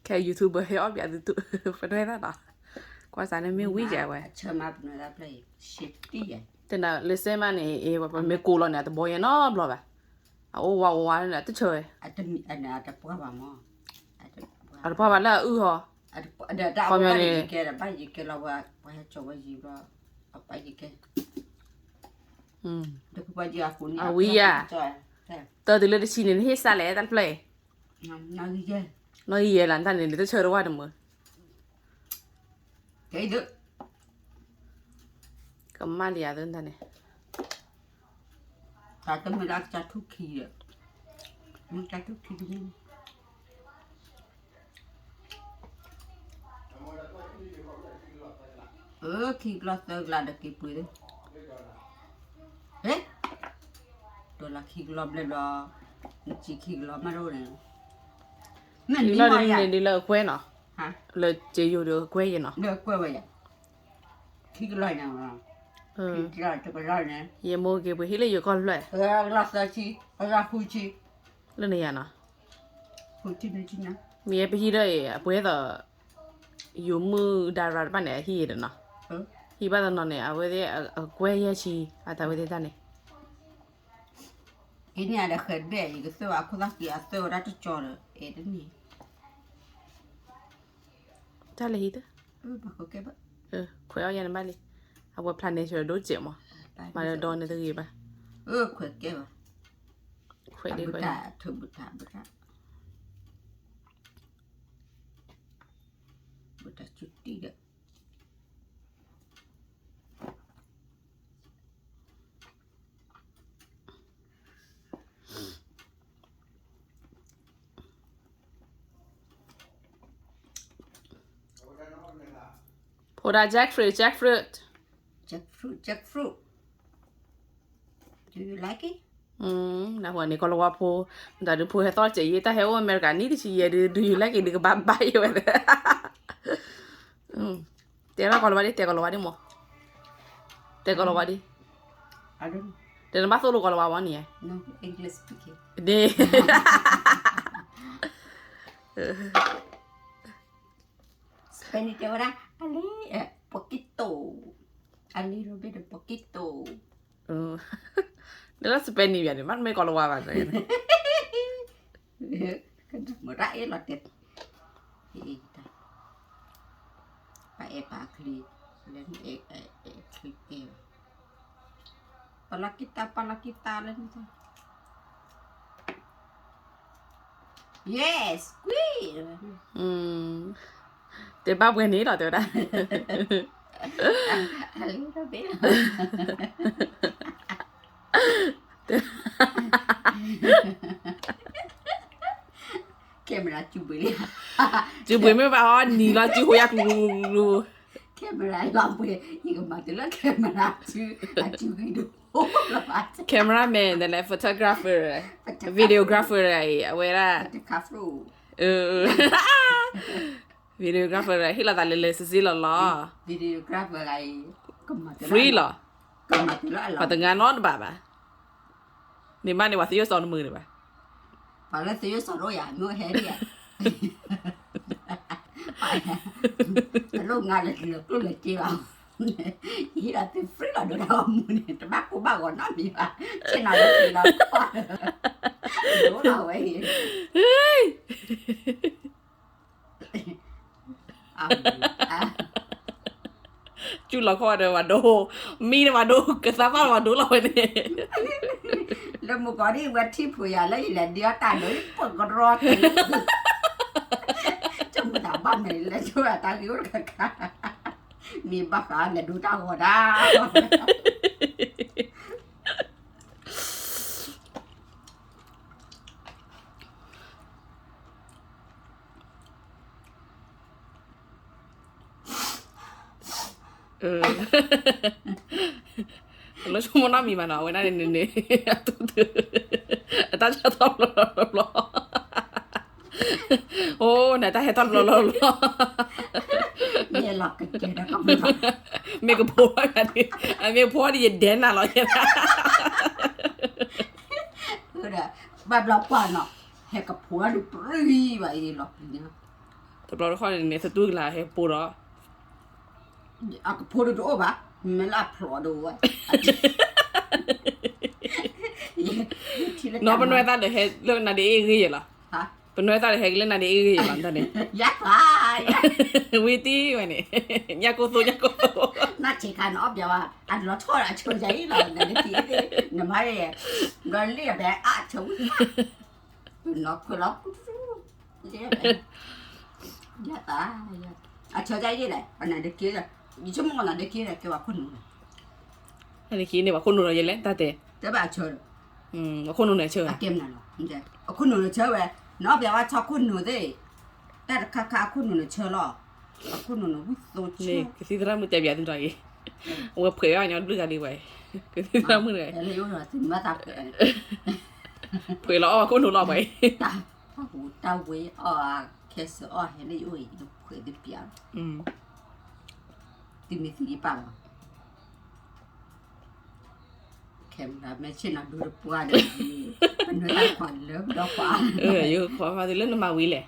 ခဲ YouTuber ဟဲအီၣ်ဘၣ်သုတူၢ် ပနွဲၢ်သၣ်နီၤ, ကွၢ်စးန့ၣ်မ့ၢ်ဝံၤယဲဝဲ, တနၤလၢစဲမးန့ၣ် အ့ ပမ့ၢ်ကိးလီၤန့ၣ် အတဘီယဲနီတဘျီဘၣ်, အအိၣ်ဝးအိၣ်ဝးလၢတဆၢဝဲ, အတပှၢ်ဘၣ်လၢအအုၣ်ဟီ, ခီပညီန့ၣ် အဝံၤယၤ, တၢ်တုၤလၢတဆံန့ၣ် နဟ့ၣ်စးလဲၣ်တၢ်တဖျၢၣ်အံၤ, နီၣ်ဂံၢ်ယဲၢ်လီၤ နတၢ်န့ၣ် နတဆၢတဝၢ်တမုာ်, ကမၣ်လံယၤသၢနတၢ်န့ၣ်, တၢ်တမုာ်လၢကစၢ်ထူၣ်ခံ, မ့ၢ်ကစၢ်ထူၣ်ခံတမုာ် အၢ ခံကလီၢ်သၢကလီၢ်ဒီးက့ၤပှ့ၤသ့, ဟဲ, ဒီးလၢခံကလီၢ်ဘျဲၣ်ဘျီ, နစံးခံကလီၢ်မးတအိၣ်န့ၣ်, မ့ၢ်လီၤဒ်န့ၣ်ဒ်လၢအကွဲနီၤ, လၢစ့ယိၤဒီးအကွဲယဲနီၤ, လၢအကွဲဝဲယဲ, ခံကလီၢ်န့ၣ်, ခံကလီၢ်တကလီၢ်န့ၣ်, ယမိၢ်က့ၤပှ့ၤဟံၣ်လၢယိၤကီၢ်ဖျၢၣ်, ကလီၢ်သၢဆံ, ကလီၢ်ဃုဆံ, လၢန့ၣ်ယၤနီၤ, မ့ၢ်ယဲပဟံၣ်ဒီးအံၤ အပှဲၤသိး ယိၤမုၣ်ဒါရၤတဖၣ်န့ၣ် အဟံၣ်အံၤဒီးနီၤ, ဟံၣ်ဘၣ်တနီၤန့ၣ် အဝဲသ့ၣ်အကွဲယဲၢ်ဆံ, အတၢ်ဝဲသ့ၣ်တၢ်န့ၣ်, အံၤန့ၣ်အဒီးဃဲၤဘဲၣ် ယကသၢဝဲအခိၣ်သၣ်က့ၤ အသၢဝဲဒၣ်တကၠီဒီး အဲၣ်တန့ၣ်, တၢ်လဲၤဟံၣ်တ, ခွဲးအီၣ်ယၤန့ၣ်ဘၣ်လံ, အဝဲဖျါန့ၣ်ဆၢဒိၣ်စဲးမး, မၤဒီးဒီန့ၣ်တဂ့ၤဘၣ်, ခွဲးကဲဘၣ်, ခွဲးဒ်ခွဲး, ဘုတၢ်ဆူၣ်တံၢ်ဒီး ဖိဒါ jackfruit, jackfruit, jackfruit, jackfruit, do you like it? နဟူန့ၣ် ကီၤလၤဝါဖိ, တၢ်ဒုးဖိဟဲသီၣ်စဲးယဲ တၢ်ဟဲအိၣ်အမဲရကၤနံၣ်တဆံယဲဒုး do you like it ဒုးကဘၣ်ဘၣ်ယဲဝဲ, တဲဘၣ်ကီၤလၤဝါဒံး တဲကီၤလၤဝါဒံးမး, တဲကီၤလၤဝါဒံး, တဲနဘၣ်သိၣ်လိကီၤလၤဝါဝဲန့ၣ်, န့ၣ် Spanish တဲဝဲဒၣ် အလံ, poquito, a little bit of poquito, လၢ Spanish ဘၣ်န့ၣ် မ့ၢ်ကီၤလၤဝါဘၣ်န့ၣ်, မတၤအဲၣ်လီၤတဲာ်, ပာ်အဲၣ်ပာ်ချံ, လၢနအဲၣ်ချံတဲဘၣ်, ပလီၤကံတၢ် ပလီၤကံတၢ်လၢနတၢ် Yes, squid. တဲဘၣ်ပှဲၤန့ၣ်လီၤ တဲဝဲဒၣ်. A little bit. Camera စုပှ့ၤလံ. စုပှ့ၤမ့ၢ်ဘၣ်ဟီ နံၤလီၤစုဟိယၤကျူကျူကျူ. Camera လီၤပှ့ၤ ယကမၤတုၤလၢ camera စု အစုဂံၢ်ဒိၣ်လီၤ. Cameraman ဒ်လဲၣ် photographer, videographer အံၤ အဝဲဒၣ် videographer ဟ့ၣ်လီၤသးလဲၤလဲၤစ့စ့လီၤလီၤ. Free လီၤ. ပှၤတငါနီတဘၣ်ဘၣ်. န့ၣ်မးန့ၣ် ပှၤသယိၣ်စီတမုာ်န့ၣ်ဘၣ်. ပှၤလၢသယိၣ်စီဒိၣ်ယၤ မ့ၢ်ဟဲဒ်ယၤ တလိၣ်ငါလၢၤလၢၤကျိၣ်လၢၤစ့ဘၣ်. ယဟ့ၣ်လီၤသု free လီၤ ဒိၣ်တၢ်ဂီၤမူန့ၣ် တဘၣ်ကိၢ်ဘၣ်ဂီၤနီတမံၤဘၣ်. ဆ့ၣ်နီၤလၢၤလီၤ ဒိၣ်လီၤဝဲအံၤ စူၢ်လီၤခီၣ်ဒီးဝဲဒိၣ်, မံဒီးဝဲဒိၣ်, ကသးဘၣ်ဒီးဝဲဒိၣ်လီၤဝဲန့ၣ်. လၢမုၢ်ကီၤဒ်ဝဲထံၣ်ဖိယၤလၢယလဲၤဒုးအီၣ်တၢ်ဒီး ယပၢၢ်ကရီ, ဆိကမိၣ်တၢ်ဘၣ်န့ၣ် လဲၤဆိတၢ်ဂ့ၤအိၣ်တခါခါ, မ့ၢ်ဘၣ်ဃးလဲၤဒိတၢ်ဂီၤဒၣ် လၢဆိကမိၣ်နီတမံၤဘၣ်နီၤ အဝဲဒၣ်န့ၣ်န့ၣ် အတၢ်ဆၢထီၣ်ဘျီဘျီဘျီ, အိၣ် နတၢ်ဟဲထီၣ်ဘျီဘျီဘျီ, မ့ၢ်ကဖိဘၣ်ဂၤဒ်, အမ့ၢ်ကဖိဒ်ယဒဲနၤလီၤယဲဒၣ်, ဘၣ်ဘျီကွၢ်နီၤ ဟဲကဖိဒုးပြံဘၣ်အံၤလီၤပျံၤန့ၣ်, တဘျီတခီၣ်န့ၣ်န့ၣ် သတူၢ်ကလာ်ဟဲကဖိဒီး, အကဖိဒုးတအိၣ်ဘၣ်, မ့ၢ်လၢအဖျိးဒိၣ်ဝဲ, နီၢ်ပနွဲသၣ်ဒီးဟဲလၢနၤဒ့အ့ၣ်ဂ့ၤယဲလီၤ, ပနွဲသၣ်ဒီးဟဲက့ၤလၢနၤဒ့အ့ၣ်ဂ့ၤယဲလီၤ တၢ်န့ၣ်, ယသး, ဝံၤတံၢ်ဝဲန့ၣ်, ညၣ်ကိၢ်သိညၣ်ကိၢ်သိ, နဆ့ခါနအီၣ်ပျဲဝဲ, အလီၤထီၣ်ဒီးအဆိယၤအံၤလီၤ နဒ့အ့ၣ်, နမၤ, ဒီးလ့ၣ်အဘဲအါဆိ, နီၢ်ခွဲးလီၤ ယသး, အဆၢယၤယဲလဲၣ်, အနဒ့က့ၤဒီး, ယဆိကမိၣ်နဒ့က့ၤဒီး ကဲဝဲခိၣ်နူာ်လီၤ, နဒ့က့ၤန့ၣ် ပှၤခိၣ်နူာ်လီၤယဲလဲၣ် တၢ်တဲ, တဲဘၣ်အဆၢဒီး, ပှၤခိၣ်နူာ်န့ၣ်ဆၢဝဲ, အခိၣ်နူာ်န့ၣ်ဆၢဝဲ, နီၢ်ပျဲဝဲဆီခိၣ်နူာ်သ့ၣ်, တၢ်တခါခါအခိၣ်နူာ်န့ၣ်ဆၢလီၤ, အခိၣ်နူာ်န့ၣ်ဝံၣ်သိဆၢ, ကသံၣ်သရၣ်မုၣ်တဲပၠးသုတဂ့ၤ, အဝဲဖှဲးအီၣ်ညီဘျုးဂၤဒံးဝဲ, ကသံၣ်သရၣ်မုၣ်တဂ့ၤ, ဖှဲးလီၤအီၣ်အခိၣ်နူာ်လီၤပှၤအံၤ, တၢ်ဟူးတၢ်ဝဲအီၣ်, ခဲစၢၤအီၣ်ဟဲလၢယအိၣ်အံၤ ယဖှဲးသပၠးလီၤ, သုမ့ၢ်သံယပာ်လီၤ camera မ့ၢ်ဆ့ၣ်နီၤဒူတပှၢ်ဒီး, ပနွဲတၢ်ခွါလၢပဒီခွါ, ယခွါမၤသုလၢနမၤဝံၤလဲၣ်,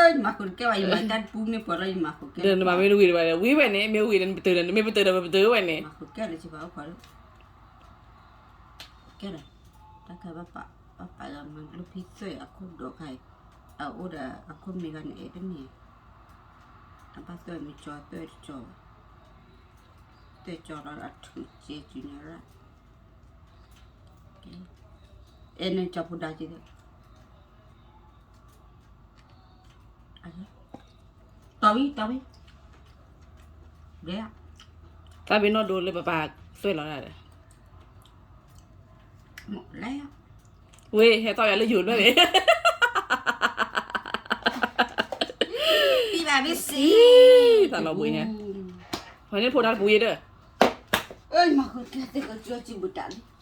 ယမၤဃုာ်တကဲဘၣ် ယမၤတၢ်တပူၤမ့ၢ်ပှဲၤလီၤ ယမၤဃုာ်ကဲ, နမၤမ့ၢ်တဝံၤတဘၣ်ဒီး ဝံၤဝဲန့ၣ် မ့ၢ်ဝံၤဒီးနပတုာ်ဒီး နမ့ၢ်ပတုာ်ဒီးပပတုာ်ဝဲန့ၣ်, မၤဃုာ်ကဲလၢၤ ကဲလၢၤ, တၢ်ခါဘၣ်ပာ်, ဘၣ်ပာ်လၢမၤဘျုးဖံသွဲၣ်အခိၣ်ဒိးခါအံၤ, အအိၣ်ဒီးအခိၣ်မ့ၢ်ဂၤန့ၣ် အဲၣ်တန့ၢ်, အဘၣ်သွဲၣ်မ့ၢ်ကၠီသွဲၣ်တကၠီ, သွဲၣ်ကၠီလီၤအထုးကဲကၠီညါရၣ်, အဲၣ်န့ၣ်ကၠီဖိဒါက့ၤ, တီဝံၤ တီဝံၤ, တၢ်ဘ့ၣ်နီၣ်ဒိလၢပပၢ်သွဲၣ်လီၤဒၣ်ဒီး, ဝ့ၢ် ဟဲသီၣ်ယၤလၢယိၤတဘျီန့ၣ်, သးလီၤဘှံးညါ, ဝဲန့ၣ်ဖိဒါတပူၤယဲဒီး, မၤဃုာ်ကဲသ့ၣ်ကၠီစံးဘုတၢ်လံ